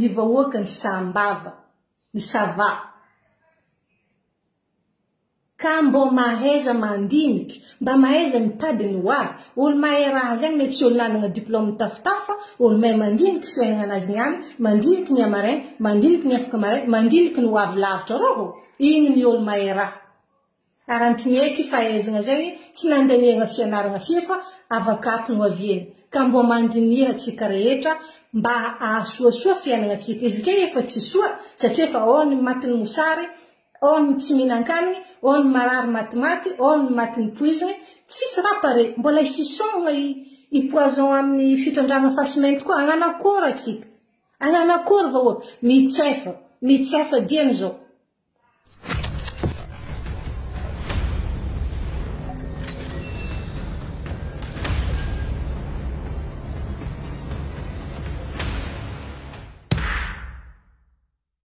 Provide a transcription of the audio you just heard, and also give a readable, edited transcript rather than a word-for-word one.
Ny vahoaka ny Sambava, ny Sava. Ka mbô mahaiza mandiniky, mba mahaiza mitady ny ho avy. Olo mahay raha zegny ne tsy olo nanagna diplôme mitafotafo fa olo mahay mandiniky fiaignana anazy niany, mandiniky ny amaraigny, mandiniky ny afaka maraigny, mandiniky ny ho avy lavitra rô ô! Igny ny olo mahay raha. Ary antineky fahaizagna zegny tsy nandaniagna fianaragna firy fa avakato no aviany. Ka mbô mandiniha tsika rehetra mba ahasoasoa fiaignana tsika. Izy ke efa tsy soa satria efa ao ny matin'ny mosary, Ao ny tsy mihinan-kanigny, ao ny marary matimaty, ao ny matin'ny poizigny, tsisy raha pare, mbola hisisôgna i i poison amin'ny fitrandrahagna fasimainty koa, hagnano akôry atsika? Hagnano akôry vahoaka? Mitsefa, mitsefa dieny zao.